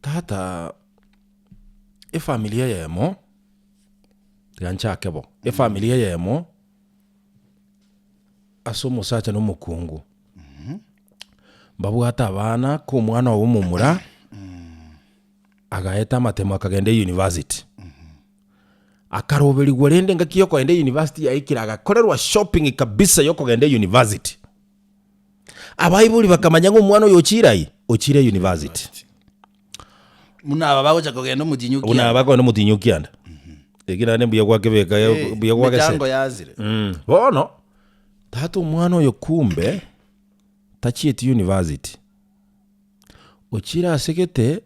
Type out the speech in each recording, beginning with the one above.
Tata, efamiri eyemo, tiga nchake bo, efamiri eyemo ase omosacha na omokungu, mbabwate abana, ko omwana obo omomura, agaeta amatemo akagenda euniversity. Akaroberigwa rende engaki ya okogenda euniversity yaikire agakorerwa shopping kabisa ya okogenda euniversity. Abaibori bakamanya ng'a omwana oyo ochire aye, ochire university. Buna aba bagocha kogenda omotinyu Buna kianda. aba bakogenda omotinyu kianda. Eki naende mbuya gwakebeka Eh, mbuya gwagese. emechango yansire. Mm. Bono, tata omwana oyo kumbe, tachieti university. Ochire ase gete,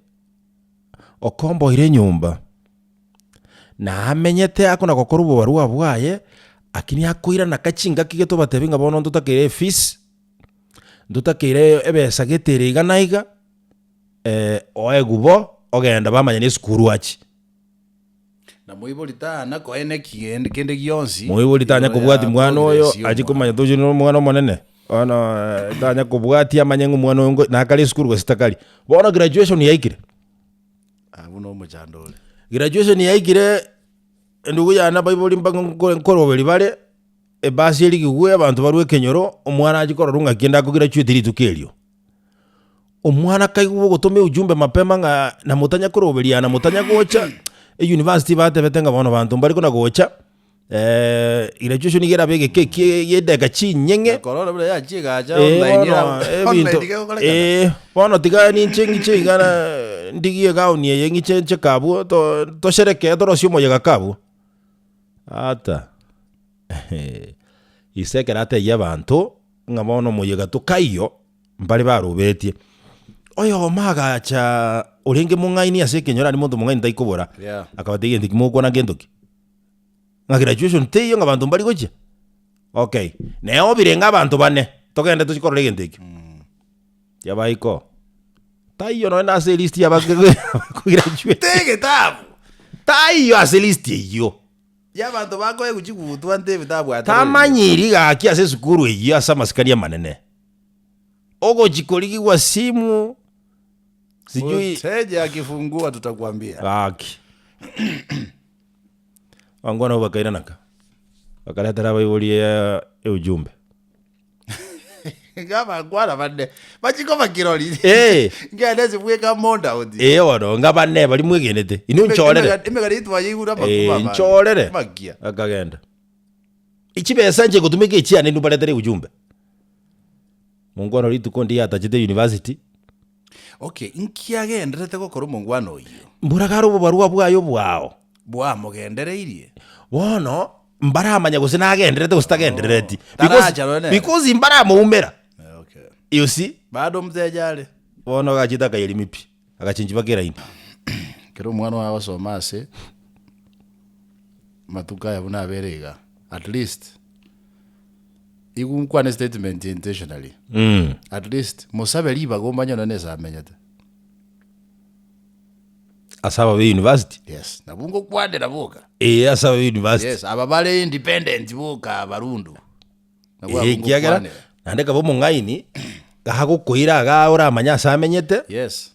okomboire enyomba. Na amenyete akona gokora obobarua bwaye, lakini akoirana ka chingaki gete obatebi ng'a bono ntotakeire efees, ntotakeire ebesa gete ere iga na iga, oegwe bo, ogenda bamanya na esukuru achie. Na moibori tana koeneki gende kende gionsi Moibori tanya igoro kobwati ya mwana oyo, progress ya achie omwana. komanya tochi na omwana omonene, bono tanya kobwatia amanye ng'a omwana oyo ngo nakare esukuru gose takari. Bono graduation yaikire. Abwo nomochando ore. Graduation yaikire, endugu yane abaibori mba nko nkoroberi bare, ebasi erigigwe abanto barwe ekenyoro, omwana achie kororwa ng'aki ende ako graduate rituko erio. Omwana akaigwa ogotoma ujumbe mapema ng'a namotanya koroberia namotanya gocha, euniversity batebete ng'a bono banto mbare kona gocha. Graduation nigo erabe egeka ekie gia edageka chinyeng'e. Na korora buna yachia egacha Eh, online bono era- ebinto online gegokorekana. eh, bono tiga ninche ng'iche iga na ndigie egauni eye ng'iche ncheke abwo to tosherekee torosie omoyega ka abwo. Ata ise ekero atebia abanto ng'a bono omoyega tokaiyo, mbare barobetie. Oyomo agacha orenge mong'aini ase ekenyoro aria monto mong'aini taikobora, Yeah. akabatebia egento ki mogokwana ngento ki? Ng'a graduation teiyo ng'a abanto mbari gochia? Okay, nere obire ng'a abanto bane, togende tochie korora egento ekio. Yabaika oo, taiyo nonye na ase elist ya abakograduate. Tegetabu. Taiyo ase elist eyio. Y'abanto bakoegwa chigutwa nte ebitabu atereri. Tamanyiri gaki ase esukuru eyio ase amasikani amanene. Ogochi korigigwa simu, sijui Mteja akifungua tutakwambia. gaki. Abangwana nabo bakairana nka, bakaretera abaibori eujumbe. Iga abangwana bane bachie koba kirori. Eh. Ngende ase bweka mondauti. Ee bono, ng'a bane baria mwegenete, inwe nchorere. Emegano eyio twayeigure amakuba Eh, abange. nchorere. Makia. Bakagenda. Chibesa inche ngotumeka echiane inwe baretere ujumbe. Mongwana rituko ndiye atachete university. Okay, inki agendererete gokora omongwana oyio? Mbora kare obobarua bwaye obwao. Bwamogendereirie? Bono mbaramanya gose nagendererete gose tagenderereti. Taracha nonye nere. Because mbaramoumera. Okay. You see? Bado omoteja are. Bono agachete akayerimi pi, agachenchi mpaka eraini. Ekero omwana oye agosoma ase amatuko aya buna abere iga, at least. Igo nkwane statement intentionally. At least mosabe ribaga omanye nonye nese amenyete. Ase aba be university? Yes, nabwo ngokwanera boka. Ee, ase aba be university. Yes, aba bare independent boka abarundu. Nabwo abwo Ee, ekiagera ngokwanera. naende kabe omong'aini, gagokoira igaa oramanye ase amenyete. Yes.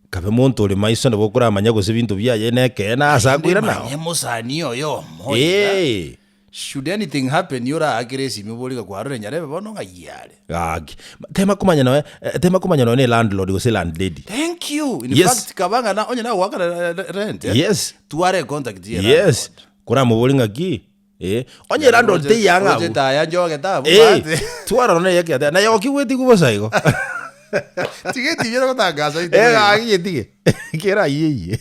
Kabe monto ore maiso nabo okoramanya gose ebinto biaye nekeene ase Naende akoirana. manye mosani oyomo iga. Ee. Should anything happen oraakere esimi obori ng'a kwarora nyarebe bono ng'ai are. Gaki. Tema komanya noe, tema komanya noe ne landlord gose landlady. Thank you. In Yes. fact kaba ng'a na onye nagoakana rent eh, Yes. tware econtact ye Yes. Koramobori ng'aki, eh, onye landlord teiyo ang'e Oroche abwo. etaya njogete abwo Eh, bate. twara nonya na ekiate, naye okigweti bosa igo. Tiga etibi ere gotangasa intwe Eh, iga. gaki getige. Kera ayie eyie.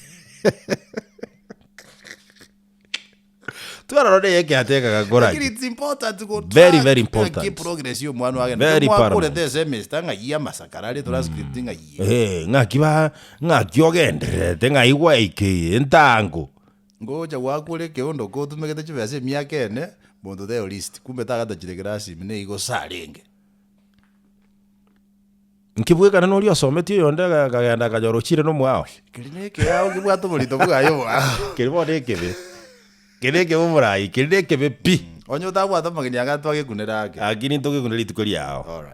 Twara nonya na ekiate ekagakora Lakini ki. it's important go Very, track very ng'aki important. progress ya omwana oagenda. Very Mwakorete paramount. esemester ng'ai amasakara are transcript ng'ai. Eh, ng'aki ba, ng'aki ogendererete ng'ai gwaikeirie entango. Ngocha goakora ekeondo kotumegete chibesa emiaka ene, monto taiyo list, kumbe tagatachire class ime nigo gose arenge. Nkebwekana noria osometie oyonde akagenda akanyora ochire nomwao. Keria na ekeao kebwate oborito bwaye obwao. Keria bono ekebe, keria ekebe omorai, keria na ekebe pi. Onye otabwate amageni aya twagekune ake. Lakini ntogekune rituko riao. Alright.